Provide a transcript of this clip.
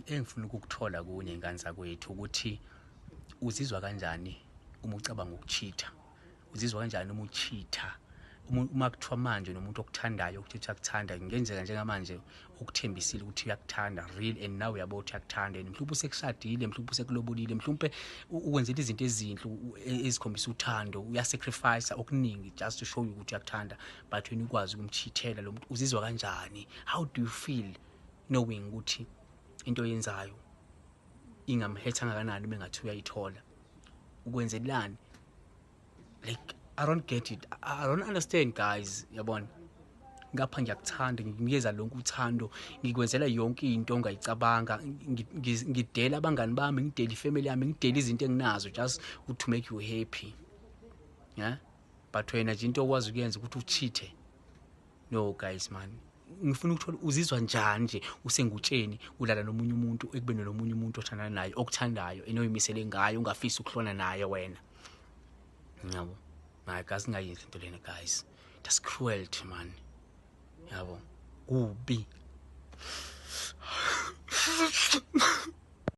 Engifuna ukukuthola kunye ngane zakwethu ukuthi uzizwa kanjani uma ucabanga ukuchitha, uzizwa kanjani uma uchitha, uma kuthiwa manje nomuntu okuthandayo ukuthi uyakuthanda, kungenzeka njengamanje ukuthembisile ukuthi uyakuthanda real and now uyabo ukuthi uyakuthanda, and mhlawumbe usekushadile, mhlawumbe usekulobolile, mhlawumbe ukwenzela izinto ezinhle ezikhombisa uthando, uyasacrifice okuningi just to show you ukuthi uyakuthanda, but wena ukwazi ukumchithela lo muntu. Uzizwa kanjani? How do you feel knowing ukuthi into oyenzayo ingamhetha kangakanani uma engathi uyayithola? Ukwenzelani? Like, I don't get it, I don't understand, guys. Yabona, ngapha ngiyakuthanda, ngikunikeza lonke uthando, ngikwenzela yonke into ongayicabanga, ngidela abangani bami, ngidela ifamily yami, ngidela izinto enginazo just to make you happy, yeah, but wena nje into okwazi ukuyenza ukuthi uchithe. No guys, man, ngifuna ukuthola uzizwa njani nje usengutsheni ulala nomunye umuntu, ekubeni nomunye umuntu othandana naye, okuthandayo, enoyimisele ngayo, ungafisi ukuhlona naye wena, yabo. Hayi guys, singayenzi into lena guys, that's cruelty man, yabo, kubi.